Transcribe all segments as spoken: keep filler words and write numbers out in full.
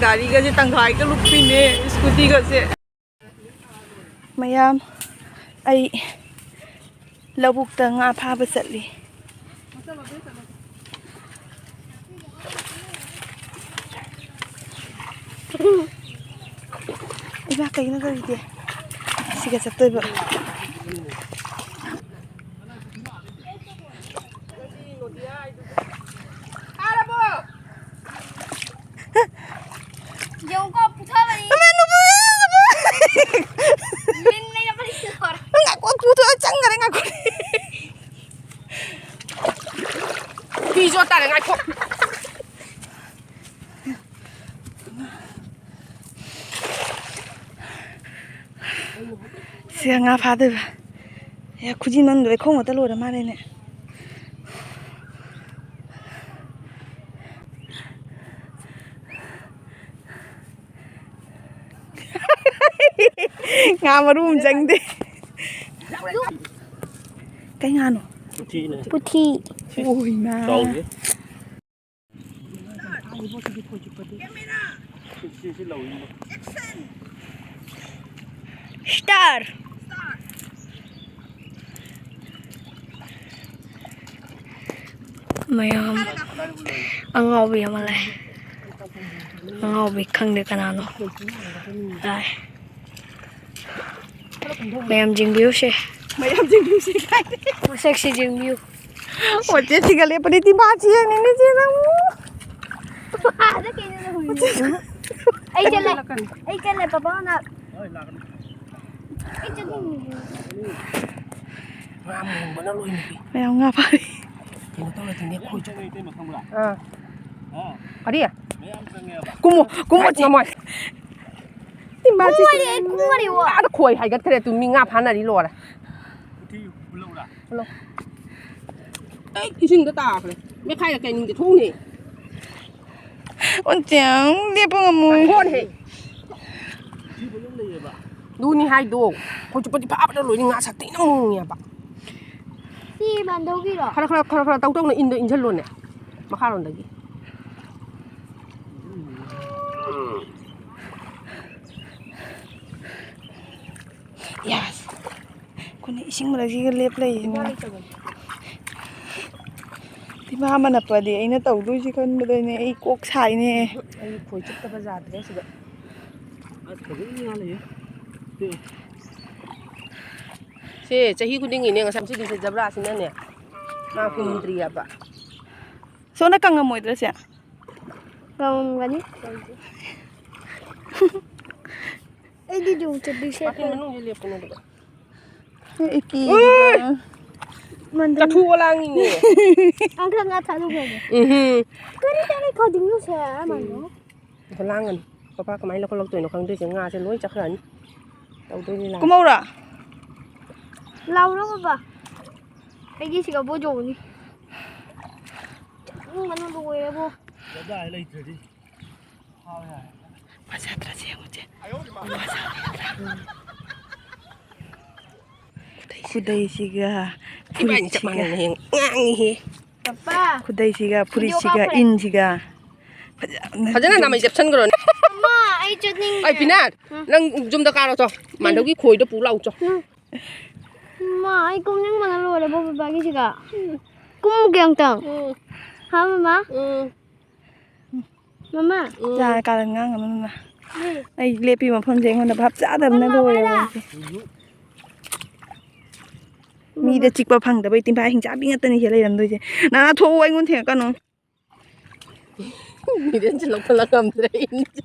ꯒꯥꯔꯤꯒꯁꯦ ꯇꯪꯈꯥꯏꯒ ꯂꯨꯞꯄꯤꯅꯦ, ꯁ꯭ꯀꯨꯇꯤꯒꯁꯦ꯫ ꯃꯌꯥꯝ, ꯑꯩ ꯂꯧꯕꯨꯛꯇ ꯉꯥ ꯐꯥꯕ ꯆꯠꯂꯤ꯫ ꯏꯃꯥ, ꯀꯩꯅꯣ ꯇꯧꯔꯤꯗꯤ? ꯁꯤꯒ ꯆꯠꯇꯣꯏꯕ꯫ ꯌꯦꯡꯉꯨꯀꯣ, ꯄꯨꯊꯕꯅꯤ꯫ ꯂꯤꯟ ꯂꯩꯔꯝꯕꯅꯤ꯫ ꯉꯥꯏꯈꯣ, ꯄꯨꯊꯣꯛꯑ ꯆꯪꯈꯔꯦ, ꯉꯥꯏꯈꯣ꯫ ꯐꯤ ꯆꯣꯠ ꯇꯥꯔꯦ, ꯉꯥꯏꯈꯣ꯫ ꯁꯤꯗ ꯉꯥ ꯐꯥꯗꯣꯏꯕ꯫ ꯑꯦ, ꯈꯨꯖꯤꯟ ꯃꯅꯨꯡꯗ ꯂꯩꯈꯣꯝ ꯉꯥꯛꯇ ꯂꯣꯏꯔ ꯃꯥꯜꯂꯦꯅꯦ꯫ ꯉꯥ ꯃꯔꯨ ꯑꯃ ꯆꯪꯗꯦ꯫ ꯀꯩ ꯉꯥꯅꯣ? ꯄꯨꯊꯤꯅꯦ꯫ ꯄꯨꯊꯤ꯫ ꯑꯣ, ꯏꯃꯥ꯫ ꯆꯥꯎꯗꯦ꯫ ꯁ꯭ꯇꯥꯔ꯫ ꯃꯌꯥꯝ ꯑꯉꯥꯎꯕꯤ ꯑꯃ ꯂꯩ꯫ ꯑꯉꯥꯎꯕꯤ ꯈꯪꯗꯦ ꯀꯅꯥꯅꯣ꯫ ꯂꯥꯛꯑꯦ꯫ ꯃꯌꯥꯝ ꯌꯦꯡꯕꯤꯌꯨꯁꯦ꯫ ꯃꯌꯥꯝ ꯌꯦꯡꯕꯤꯌꯨꯁꯦ ꯀꯥꯏꯗꯦ꯫ ꯃꯁꯛꯁꯤ ꯌꯦꯡꯕꯤꯌꯨ꯫ ꯑꯣ, ꯆꯦ ꯊꯤꯒꯠꯂꯦ, ꯄꯨꯅꯤꯇꯤ ꯃꯥ ꯆꯦ ꯌꯦꯡꯅꯤꯡꯉꯤ, ꯆꯦ ꯅꯪꯕꯨ꯫ ꯑꯥꯗ ꯀꯩꯅꯣ ꯇꯧꯔꯤꯗꯣ? ꯑꯩ ꯆꯠꯂꯦ꯫ ꯑꯩ ꯆꯠꯂꯦ, ꯄꯥꯄꯥꯅ꯫ ꯑꯩ ꯆꯠꯅꯤꯡꯉꯤꯌꯦ꯫ ꯉꯥ ꯃꯨꯟꯕꯅ ꯂꯣꯏ ꯅꯨꯄꯤ꯫ ꯃꯌꯥꯝ ꯉꯥ ꯐꯥꯔꯤ꯫ ꯀꯩꯅꯣ ꯇꯧꯔꯗꯤꯅꯦ, ꯈꯣꯏ ꯆꯠ-꯫ ꯑꯥ꯫ ꯀꯔꯤ? ꯀꯨꯝꯃꯣ, ꯀꯨꯝꯃꯣ, ꯆꯦ꯫ ꯉꯝꯃꯣꯏ꯫ ꯏꯃꯥ, ꯆꯦ꯫ ꯀꯨꯝꯃꯣꯔꯦ, ꯀꯨꯝꯃꯣꯔꯦ, ꯑꯣ꯫ ꯑꯥꯗ ꯈꯣꯏ ꯍꯥꯏꯒꯠꯈ꯭ꯔꯦ, ꯇꯨ ꯃꯤ ꯉꯥ ꯐꯥꯅꯔꯤ ꯂꯣꯏꯔꯦ꯫ ꯄꯨꯂꯧ꯫ ꯑꯩ ꯏꯁꯤꯡꯗ ꯇꯥꯈ꯭ꯔꯦ꯫ ꯃꯦꯠꯈꯥꯏꯔ ꯀꯩꯅꯣꯗꯤ ꯊꯣꯡꯅꯤ꯫ ꯑꯣꯟꯇꯦꯡ ꯂꯦꯞꯄ ꯉꯝꯃꯣꯏ꯫ ꯀꯣꯟ ꯍꯦ꯫ ꯑꯗꯨꯅꯤ ꯍꯥꯏꯗꯣ꯫ ꯑꯩꯈꯣꯏ ꯆꯨꯞꯄꯗꯤ ꯐꯥꯕꯗ ꯂꯣꯏꯅꯤ, ꯉꯥ ꯁꯛꯇꯤꯅ ꯃꯨꯡꯉꯦꯕ꯫ ꯁꯤ ꯃꯥꯟꯗꯧꯒꯤꯔꯣ? ꯈꯔ, ꯈꯔ, ꯈꯔ, ꯈꯔ ꯇꯧ ꯇꯧꯅ ꯏꯟꯗ ꯏꯟꯁꯤꯜꯂꯣꯅꯦ꯫ ꯃꯈꯥꯔꯣꯝꯗꯒꯤ꯫ ꯑꯩꯈꯣꯏꯅ ꯏꯁꯤꯡ ꯃꯔꯛꯁꯤꯒ ꯂꯦꯞ ꯂꯩꯔꯤꯁꯤꯅ꯫ ꯏꯃꯥ ꯂꯩꯇꯕꯅꯤ꯫ ꯏꯃꯥ ꯑꯃꯅ ꯄꯗꯤ ꯑꯩꯅ ꯇꯧꯗꯣꯏꯁꯤ ꯈꯟꯕꯗꯅꯦ ꯑꯩ ꯀꯣꯛ ꯁꯥꯏꯅꯦ꯫ ꯑꯩ ꯈꯣꯏ ꯆꯨꯞꯇꯕ ꯌꯥꯗ꯭ꯔꯦ ꯁꯤꯗ꯫ ꯑꯁ, ꯐꯖꯅ ꯉꯥ ꯂꯩꯌꯦ꯫ ꯁꯦ ꯆꯍꯤ ꯈꯨꯗꯤꯡꯒꯤꯅꯦ, ꯉꯁꯥꯏ ꯁꯤꯒꯤꯁꯦ ꯖꯕ꯭ꯔꯥꯁꯤꯅꯅꯦ, ꯃꯥ ꯍꯨꯟꯗ꯭ꯔꯤꯑꯕ꯫ ꯁꯣꯝꯗ ꯀꯪꯉꯝꯃꯣꯏꯗ꯭ꯔꯥ ꯁꯦ? ꯀꯪꯉꯝꯒꯅꯤ꯫ ꯑꯩꯗꯤ ꯑꯗꯨꯝ ꯆꯠꯄꯤ ꯋꯥꯇꯤꯟ ꯁꯦꯠꯄ꯫ ꯃꯅꯨꯡꯗ ꯂꯦꯞꯄꯅꯦ ꯑꯗꯨꯒ꯫ ꯑꯩ ꯀꯤꯕ꯫ ꯎꯏ! ꯃꯟꯗꯟ꯫ ꯆꯐꯨ ꯑꯣꯂꯥꯡꯉꯤꯅꯦ꯫ ꯑꯪꯀ ꯉꯥ ꯊꯥꯗꯣꯛꯈ꯭ꯔꯒꯦ꯫ ꯎꯝꯍꯨꯝ꯫ ꯀꯔꯤ ꯀꯔꯤ ꯈꯧꯗꯤꯡꯅꯣ ꯁꯦ, ꯑꯃꯅꯣ? ꯎꯝ꯫ ꯑꯗꯣ ꯂꯥꯡꯒꯅꯨ꯫ ꯄꯄꯥ ꯀꯃꯥꯏꯅ ꯂꯧꯈꯠꯂꯛꯇꯣꯏꯅꯣ ꯈꯪꯗꯦ, ꯁꯦ ꯉꯥꯁꯦ ꯂꯣꯏ ꯆꯠꯈ꯭ꯔꯅꯤ꯫ ꯇꯧꯗꯣꯏꯅꯤ ꯂꯥꯡ-꯫ ꯀꯨꯝꯍꯧꯔꯥ? ꯂꯥꯎꯔꯣ ꯕꯕꯥ꯫ ꯑꯩꯗꯤ ꯁꯤꯒ ꯕꯣ ꯆꯣꯡꯉꯅꯤ꯫ ꯆꯠꯅꯤꯡꯕꯅ ꯂꯣꯏꯔꯦꯕꯣ꯫ ꯐꯖꯗ꯭ꯔꯥ ꯁꯤ ꯌꯦꯡꯉꯨꯁꯦ꯫ ꯈꯨꯗꯩꯁꯤꯒ ꯏꯕꯥꯅꯤ ꯆꯞ ꯐꯨꯔꯤꯠꯁꯤꯒ꯫ ꯃꯥꯟꯅꯅ ꯍꯌꯦꯡ ꯉꯥꯡꯉꯤꯍꯦ꯫ ꯄꯄꯥ꯫ ꯈꯨꯗꯩꯁꯤꯒ ꯐꯨꯔꯤꯠꯁꯤꯒ ꯚꯤꯗꯤꯑꯣ ꯀꯥꯞꯈ꯭ꯔꯦ꯫ ꯏꯟꯁꯤꯒ꯫ ꯐꯖꯅ ꯐꯖꯅ ꯅꯥꯃꯩ ꯆꯞꯁꯟꯈ꯭ꯔꯣꯅꯦ꯫ ꯑꯃ, ꯑꯩ ꯆꯠꯅꯤꯡꯉꯦ꯫ ꯑꯩ ꯄꯤꯅꯥꯠ, ꯎꯝ꯫ ꯅꯪ ꯌꯨꯝꯗ ꯀꯥꯔꯣ ꯆꯣ꯫ ꯃꯥꯟꯗꯧꯒꯤ ꯈꯣꯏꯗꯣ ꯄꯨ ꯂꯥꯛꯎ ꯆꯣ꯫ ꯎꯝ꯫ ꯃꯥ, ꯑꯩ ꯀꯨꯝꯅꯤꯡꯕꯅ ꯂꯣꯏꯔꯦꯕꯣ ꯕꯕꯥꯒꯤꯁꯤꯒ꯫ ꯀꯨꯝꯃꯨꯒꯦ ꯑꯃꯨꯛꯇꯪ꯫ ꯎꯝ꯫ ꯍꯥ, ꯃꯃꯥ? ꯎꯝ꯫ ꯃꯃꯥ? ꯎꯝ꯫ ꯌꯥꯔꯦ, ꯀꯥꯔꯟ ꯉꯥꯡꯒꯅꯨ, ꯃꯃꯥ꯫ ꯎꯝ꯫ ꯑꯩ ꯂꯦꯞꯄꯤ ꯃꯐꯝꯁꯦ ꯑꯩꯉꯣꯟꯗ ꯚꯥꯞ ꯆꯥꯗꯕꯅ ꯃꯃꯥ, ꯂꯣꯏꯔꯦꯕ ꯃꯃꯥ꯫ ꯑꯩꯁꯦ꯫ ꯃꯤꯗ ꯃꯃꯥ꯫ ꯆꯤꯛꯄ ꯐꯪꯗꯕꯩ ꯇꯤꯟꯐꯥ ꯍꯤꯡꯆꯥꯕꯤ ꯉꯥꯛꯇꯅꯤ ꯁꯤꯗ ꯂꯩꯔꯝꯗꯣꯏꯁꯦ꯫ ꯅꯅꯥ ꯊꯣꯛꯑꯣ, ꯑꯩꯉꯣꯟꯗ ꯊꯦꯡꯉꯛꯀꯅꯨ꯫ ꯃꯤꯔꯦꯟꯁꯦ ꯂꯧꯈꯠꯂꯛ ꯉꯝꯗ꯭ꯔꯦ, ꯏꯟꯁꯦ꯫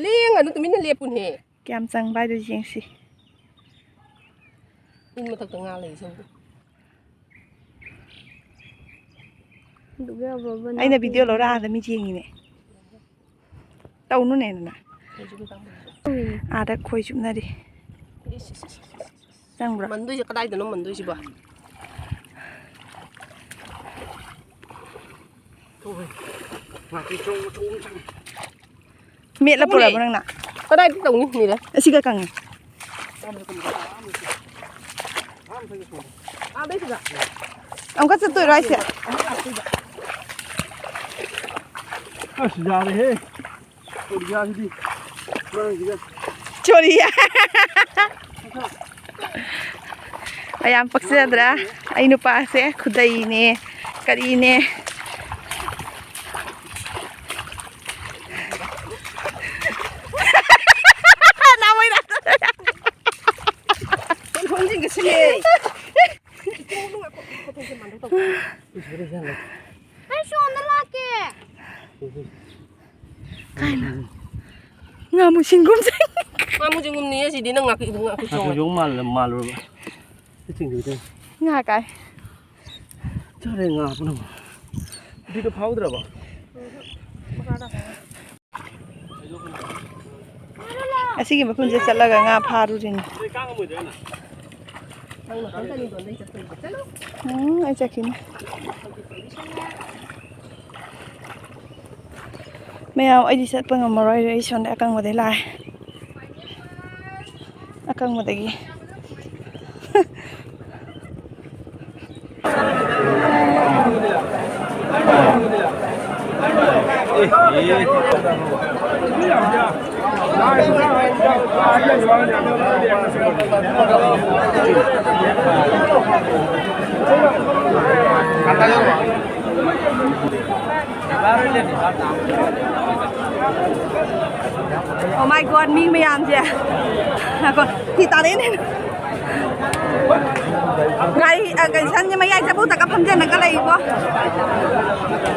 ꯂꯦꯡꯒꯅꯨ, ꯇꯨꯃꯤꯟꯅ ꯂꯦꯞꯄꯨꯅꯦꯍꯦ꯫ ꯀꯌꯥꯝ ꯆꯪꯕ ꯍꯥꯏꯗꯣ ꯌꯦꯡꯁꯤ꯫ ꯏꯟ ꯃꯊꯛꯇ ꯉꯥ ꯂꯩ ꯁꯤꯕꯨ꯫ ꯑꯗꯨꯛ ꯌꯥꯝꯕ ꯑꯩꯅ ꯃꯅꯥꯛꯇ ꯚꯤꯗꯤꯑꯣ ꯂꯧꯔ ꯑꯥꯗ ꯃꯤ ꯌꯦꯡꯉꯤꯅꯦ꯫ ꯇꯧꯅꯨꯅꯦ ꯅꯅꯥ꯫ ꯎꯝ꯫ ꯑꯥꯗ ꯈꯣꯏ ꯆꯨꯞꯅꯔꯤ꯫ ꯏꯁ, ꯏꯁ, ꯏꯁ, ꯏꯁ, ꯏꯁ꯫ ꯆꯪꯕ꯭ꯔꯣ? ꯃꯟꯗꯣꯏꯁꯦ ꯀꯗꯥꯏꯗꯅꯣ ꯃꯟꯗꯣꯏꯁꯤꯕꯣ? ꯊꯣꯛꯑꯦ꯫ ꯉꯥꯀꯤ ꯆꯧ ꯑꯆꯧꯕ ꯑꯃ ꯆꯪꯉꯦ꯫ ꯃꯦꯠꯂ ꯇꯧꯅꯦ꯫ ꯄꯨꯔꯛꯑꯕ ꯅꯪꯅ? ꯀꯗꯥꯏꯗ ꯇꯧꯅꯤ, ꯃꯤꯔꯦ? ꯑꯁꯤꯒ ꯀꯪꯉꯦ꯫ ꯑꯥꯗꯩꯁꯤꯗ꯫ ꯑꯃꯨꯛꯀ ꯆꯠꯇꯣꯏꯔꯣ ꯍꯥꯏꯁꯦ? ꯑꯁ, ꯌꯥꯔꯦꯍꯦ꯫ ꯀꯣꯔꯤꯌꯥꯁꯤꯗꯤ ꯃꯥꯡꯁꯤꯗ꯫ ꯁꯣꯔꯤ꯫ ꯑꯩ ꯌꯥꯝ ꯄꯛꯆꯗ꯭ꯔꯥ? ꯑꯩ ꯅꯨꯄꯥꯁꯦ ꯈꯨꯗꯩꯅꯦ, ꯀꯔꯤꯅꯦ꯫ ꯅꯥꯎꯃꯩ ꯅꯥꯎꯃꯩ꯫ ꯁꯦꯟ ꯊꯣꯡꯖꯤꯟꯒꯁꯤꯅꯦ꯫ ꯑꯩ ꯁꯣꯝꯗ ꯂꯥꯛꯀꯦ꯫ ꯀꯥꯏꯅ? ꯉꯥꯃꯨ ꯁꯤꯡꯒꯨꯝꯁꯦ꯫ ꯉꯥꯃꯨ ꯁꯤꯡꯒꯨꯝꯅꯤꯌꯦ ꯁꯤꯗꯤ, ꯅꯪ ꯉꯥꯀꯤ-, ꯉꯥꯀꯤ ꯉꯥꯀꯤ ꯆꯣꯡꯉꯦ꯫ ꯌꯣꯡ ꯃꯥꯜꯂ-, ꯃꯥꯜꯂꯨꯔꯕ꯫ ꯁꯤ ꯆꯤꯡꯗꯣꯏꯗ꯫ ꯉꯥ ꯀꯥꯏ? ꯆꯥꯔꯦ ꯉꯥ ꯄꯨꯝꯅꯃꯛ꯫ ꯑꯗꯨꯗꯣ ꯐꯥꯎꯗ꯭ꯔꯕ? ꯑꯁꯤꯒꯤ ꯃꯐꯝꯁꯦ ꯆꯠꯂꯒ ꯉꯥ ꯐꯥꯔꯨꯔꯤꯅꯤ꯫ ꯎꯝ, ꯑꯩ ꯆꯠꯈꯤꯅꯤ꯫ ꯃꯌꯥꯝ, ꯑꯩꯗꯤ ꯆꯠꯄ ꯉꯝꯃꯔꯣꯏ꯫ ꯑꯩ ꯁꯣꯝꯗ ꯑꯀꯪꯕꯗꯩ ꯂꯥꯛꯑꯦ꯫ ꯑꯀꯪꯕꯗꯒꯤ꯫ Oh my God, ꯃꯤ ꯃꯌꯥꯝꯁꯦ꯫ ꯉꯥꯏꯈꯣ, ꯐꯤ ꯇꯥꯔꯛꯑꯦꯅꯦ꯫ ꯒꯥꯔꯤ, ꯑ, ꯀꯩ, ꯁꯟꯁꯦ ꯃꯌꯥꯏ ꯆꯕꯨꯛꯇꯒ ꯐꯝꯖꯜꯂꯒ ꯂꯩꯀꯣ꯫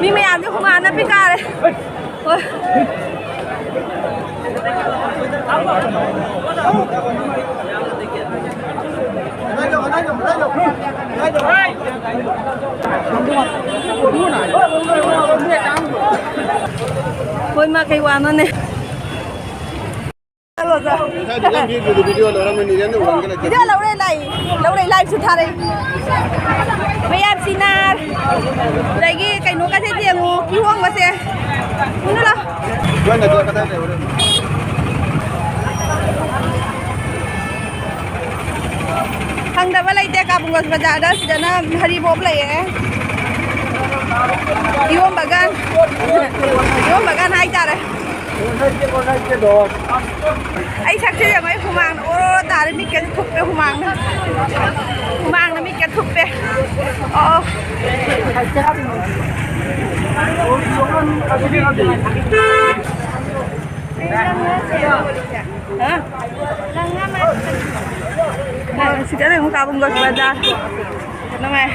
ꯃꯤ ꯃꯌꯥꯝꯁꯦ ꯍꯨꯃꯥꯡꯅ ꯄꯤꯀꯥꯔꯦ꯫ ꯍꯣꯏ꯫ ꯍꯣꯏ, ꯃꯥ ꯀꯩ ꯋꯥꯅꯣꯅꯦ? ꯉꯁꯥꯏꯗꯤ ꯅꯪꯒꯤ ꯚꯤꯗꯤꯑꯣ ꯂꯧꯔꯝꯃꯤꯅꯦ, ꯅꯪꯅ ꯎꯍꯟꯒꯦ ꯂꯩꯇꯦ꯫ ꯚꯤꯗꯤꯑꯣ ꯂꯧꯔꯦ, ꯂꯥꯏ ꯂꯧꯔꯦ, ꯂꯥꯏꯚꯁꯨ ꯊꯥꯔꯛꯏ꯫ ꯃꯌꯥꯝ ꯁꯤꯅꯥꯔ, ꯑꯗꯒꯤ ꯀꯩꯅꯣꯒꯁꯦ ꯌꯦꯡꯉꯨ, ꯀꯤꯍꯣꯝꯒꯁꯦ꯫ ꯃꯨꯟꯅ ꯂꯥꯎ꯫ ꯅꯣꯏꯅ ꯑꯗꯨ ꯀꯗꯥꯏ ꯂꯩꯍꯧꯔꯦ? ꯐꯪꯗꯕ ꯂꯩꯇꯦ ꯀꯥꯕꯨꯡꯒꯣꯁ ꯕꯖꯥꯔꯗ, ꯁꯤꯗꯅ ꯍꯔꯤꯕꯣꯞ ꯂꯩꯌꯦ꯫ ꯀꯤꯍꯣꯝ ꯕꯥꯒꯥꯟ, ꯀꯤꯍꯣꯝ ꯕꯥꯒꯥꯟ ꯍꯥꯏꯇꯥꯔꯦ꯫ ꯑꯩ ꯁꯛꯁꯦ ꯌꯦꯡꯉꯣ, ꯑꯩ ꯍꯨꯃꯥꯡꯅ ꯑꯣꯔꯣ ꯇꯥꯔꯦ, ꯃꯤꯠꯀꯁꯦ ꯊꯨꯞꯄꯦ ꯍꯨꯃꯥꯡꯅ꯫ ꯍꯨꯃꯥꯡꯅ ꯃꯤꯠꯀ ꯊꯨꯞꯄꯦ꯫ ꯑꯣ꯫ ꯍꯥ? ꯁꯤꯗ ꯑꯃꯨꯛ ꯀꯥꯕꯨꯡꯒ ꯕꯖꯥꯔ꯫ ꯅꯨꯡꯉꯥꯏ꯫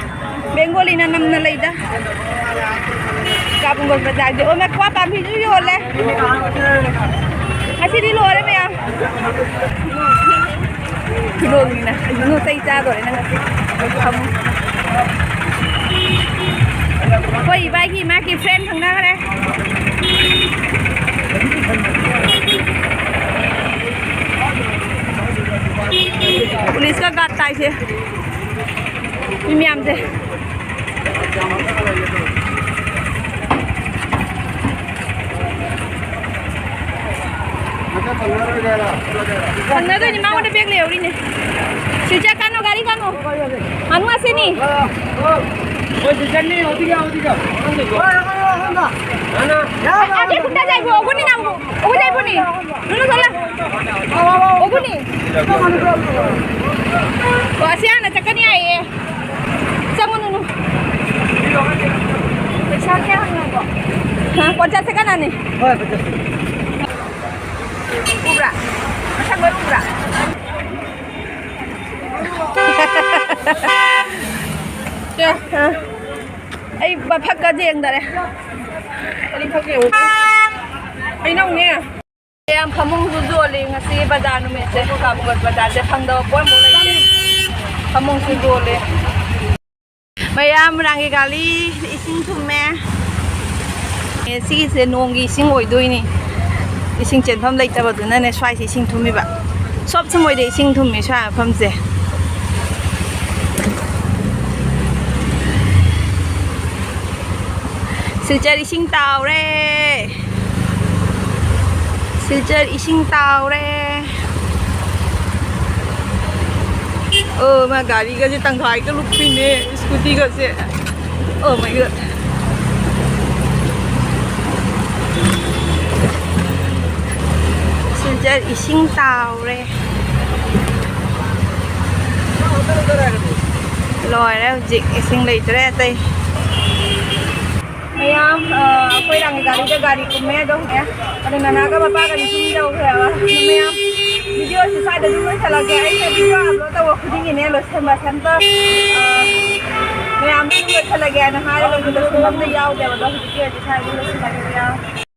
ꯕꯦꯡꯒꯣꯂꯤꯅ ꯅꯝꯅ ꯂꯩꯗ꯫ ꯀꯥꯕꯨꯡꯒꯣꯠ ꯕꯖꯥꯔꯒꯤ ꯑꯣ ꯃꯦꯀ꯭ꯋꯥ ꯄꯥꯝꯕꯤꯁꯨ ꯌꯣꯜꯂꯦ꯫ ꯉꯁꯤꯗꯤ ꯂꯣꯏꯔꯦ ꯃꯌꯥꯝ꯫ ꯈꯨꯗꯣꯡꯅꯤꯅ ꯑꯩꯁꯨ ꯅꯣ ꯆꯩ ꯆꯥꯗꯣꯔꯦ ꯅꯪ ꯉꯁꯤ꯫ ꯐꯃꯨꯡ꯫ ꯑꯩꯈꯣꯏ ꯏꯕꯥꯏꯒꯤ ꯃꯥꯒꯤ ꯐ꯭ꯔꯦꯟ ꯈꯪꯅꯈ꯭ꯔꯦ꯫ ꯄꯨꯂꯤꯁꯀ ꯒꯥꯔꯗ ꯇꯥꯏꯁꯦ꯫ ꯃꯤ ꯃꯌꯥꯝꯁꯦ꯫ ꯐꯪꯅꯗꯣꯏꯅꯤ, ꯃꯉꯣꯟꯗ ꯕꯦꯒ ꯂꯩꯍꯧꯔꯤꯅꯦ꯫ ꯁꯤ ꯆꯠꯀꯅꯨ, ꯒꯥꯔꯤ ꯀꯅꯨ꯫ ꯉꯥꯅꯨ ꯑꯁꯤꯅꯤ꯫ ꯑꯁꯤ ꯈꯨꯟꯗ ꯂꯩꯕ꯭ꯔꯣ? ꯑꯩꯈꯣꯏꯅꯤ ꯅꯪꯕꯨ꯫ ꯑꯩꯈꯣꯏ ꯂꯩꯕ꯭ꯔꯣꯅꯦ? ꯅꯨꯅꯨ ꯊꯣꯛꯂꯛ꯫ ꯑꯣꯒꯨꯅꯤ꯫ ꯑꯣ, ꯑꯁꯤ ꯍꯥꯟꯅ ꯆꯠꯀꯅꯤ ꯍꯥꯏꯌꯦ꯫ ꯆꯪꯉꯨ, ꯅꯨꯅꯨ꯫ ꯄꯩꯁꯥ ꯀꯌꯥ ꯍꯪꯉꯕꯣ? ꯍꯥ, ꯄꯣꯟꯆꯥ ꯆꯠꯀꯅꯥꯅꯤ꯫ ꯍꯣꯏ, ꯄꯣꯟꯆꯥ꯫ ꯎꯕ꯭ꯔꯥ? ꯃꯁꯛ ꯂꯣꯏ ꯎꯕ꯭ꯔꯥ? ꯀꯌꯥ? ꯍꯥ? ꯑꯩ ꯐꯛꯀ ꯌꯦꯡꯗꯔꯦ꯫ ꯑꯩ ꯐꯛ ꯌꯦꯡꯉꯨ꯫ ꯍꯩꯅꯧꯅꯦ꯫ ꯌꯥꯝ ꯐꯃꯨꯡꯁꯨ ꯌꯣꯜꯂꯤ ꯉꯁꯤ ꯕꯖꯥꯔ ꯅꯨꯃꯤꯠꯁꯦ, ꯀꯥꯕꯨꯒꯠ ꯕꯖꯥꯔꯁꯦ ꯐꯪꯗꯕ ꯄꯣꯠ ꯑꯃꯐꯥꯎ ꯂꯩꯇꯦ꯫ ꯐꯃꯨꯡꯁꯨ ꯌꯣꯜꯂꯤ꯫ ꯃꯌꯥꯝ ꯃꯣꯏꯔꯥꯡꯒꯤ ꯒꯥꯔꯤ ꯏꯁꯤꯡ ꯊꯨꯝꯃꯦ꯫ ꯑꯦ, ꯁꯤꯒꯤꯁꯦ ꯅꯣꯡꯒꯤ ꯏꯁꯤꯡ ꯑꯣꯏꯗꯣꯏꯅꯤ꯫ ꯏꯁꯤꯡ ꯆꯦꯟꯐꯝ ꯂꯩꯇꯕꯗꯨꯅꯅꯦ ꯁ꯭ꯋꯥꯏꯁꯦ ꯏꯁꯤꯡ ꯊꯨꯝꯃꯤꯕ꯫ ꯁꯣꯞꯁꯨ ꯃꯣꯏꯗ ꯏꯁꯤꯡ ꯊꯨꯝꯃꯤ ꯁ꯭ꯋꯥꯏ ꯃꯐꯝꯁꯦ꯫ ꯁꯤꯜꯆꯔ ꯏꯁꯤꯡ ꯇꯥꯎꯔꯦ꯫ ꯁꯤꯜꯆꯔ ꯏꯁꯤꯡ ꯇꯥꯎꯔꯦ꯫ ꯑꯣ, ꯃꯥ ꯒꯥꯔꯤꯒꯁꯦ ꯇꯪꯈꯥꯏꯒ ꯂꯨꯞꯄꯤꯅꯦ, ꯁ꯭ꯀꯨꯇꯤꯒꯁꯦ꯫ Oh my God. ꯏꯁꯤꯡ ꯇꯥꯎꯔꯦ꯫ ꯂꯣꯏꯔꯦ ꯍꯧꯖꯤꯛ, ꯏꯁꯤꯡ ꯂꯩꯇ꯭ꯔꯦ ꯑꯇꯩ꯫ ꯃꯌꯥꯝ, ꯑ, ꯑꯩꯈꯣꯏ ꯔꯥꯡꯒꯤ ꯒꯥꯔꯤꯗ ꯒꯥꯔꯤ ꯀꯨꯝꯃꯦ ꯑꯗꯣ, ꯑꯗꯣ ꯅꯅꯥꯒ ꯃꯄꯥꯒꯗꯤ ꯁꯨꯝ ꯌꯧꯈ꯭ꯔꯦꯕ꯫ ꯃꯌꯥꯝ, ꯚꯤꯗꯤꯑꯣꯁꯤ ꯁ꯭ꯋꯥꯏꯗ ꯑꯗꯨꯝ ꯂꯣꯏꯁꯤꯜꯂꯒꯦ꯫ ꯑꯩꯁꯦ ꯚꯤꯗꯤꯑꯣ ꯑꯞꯂꯣꯗ ꯇꯧꯕ ꯈꯨꯗꯤꯡꯒꯤꯅꯦ, ꯂꯣꯏꯁꯟꯕ ꯁꯟꯕ, ꯑ, ꯃꯌꯥꯝꯗꯣ ꯑꯗꯨꯝ ꯂꯣꯏꯁꯤꯜꯂꯒꯦ ꯍꯥꯏꯅ ꯍꯥꯏꯔꯒ ꯂꯣꯏꯁꯟꯕ ꯑꯝꯇ ꯌꯥꯎꯗꯦꯕ꯫ ꯑꯗꯣ ꯍꯧꯖꯤꯛꯀꯤ ꯑꯣꯏꯅꯗꯤ ꯁ꯭ꯋꯥꯏꯗ ꯂꯣꯏꯁꯤꯜꯂꯒꯦ ꯃꯌꯥꯝ꯫